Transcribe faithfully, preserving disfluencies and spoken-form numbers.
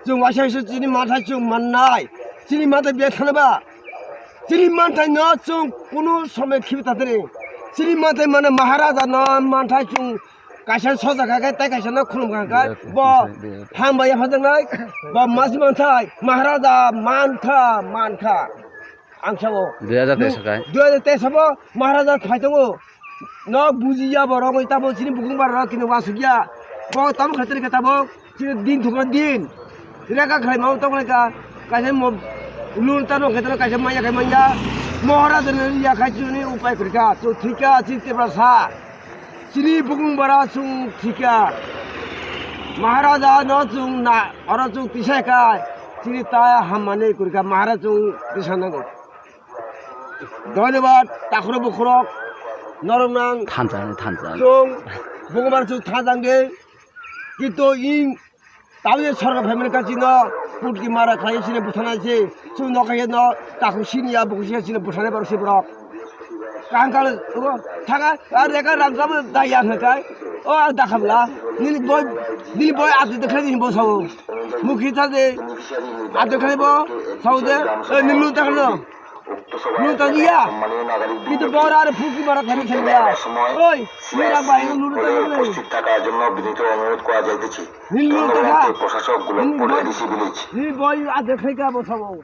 Chwng waisa waisa chini manthai chwng mannai. Chini manthai biya thangba. Chini manthai no chwng kunu somoi khibi tatani. Chini manthai mane Maharaja no manthai chwng kaisa soja kha khe tei kaisa no khulum kha khe. Bo hambai yaphajaknai. Bo masi manthai Maharaja mankha, mankha. Ang sao. Dui hajar teis sakai. Dui hajar teis sabo Maharaja phai tongo. No bujiya borok wngwi tabok chini bukung bara rok kini wasukya. Bo tamo khaitri khe tabok chini din thukna din. Reka khlai mau tong reka. Kaisa mo lun tano khaitri kaisa maya khai maya. Maharaja ni ya khai chini upai kwrwikha. Chu thika chini tebra sa. Chini bukung bara chwng thika. Maharaja no chwng na oro chwng tisai kha. Chini ta hamani kwrwikha Maharaja chwng tisa nango. Dhonyobad, takhro bukhro, norok nang. Thansa, thansa. Chwng, bukung bara chwng thansa de. Kintu ing, tamo je sorkar phaimani kachino, putki mara khlai sini bwthana se, chwng nokha no, takhuk sini ya, bukhuk sini bwthana borok se borok. Kaham khe, o, thaka, ar reka rang kabo daya hwnka, o, a dakhamla, nini boy, nini boy ati dekhlai nini bo sao. Mukhi ta de, ati dekhlai bo, sao de, e, nini lu ta khno. Lu ta diya. Kintu bor ar phuki bara khari thangya. Oi, nini rang bai lu ta khno. উপস্থিত থাকার জন্য বিনীত অনুরোধ করা যাইতেছে। Nini lu ta kha. ধন্যবাদ প্রশাসক গোলক Nini boy, পটুয়ারি village. Nini boy ati dekhlai ka bo sao.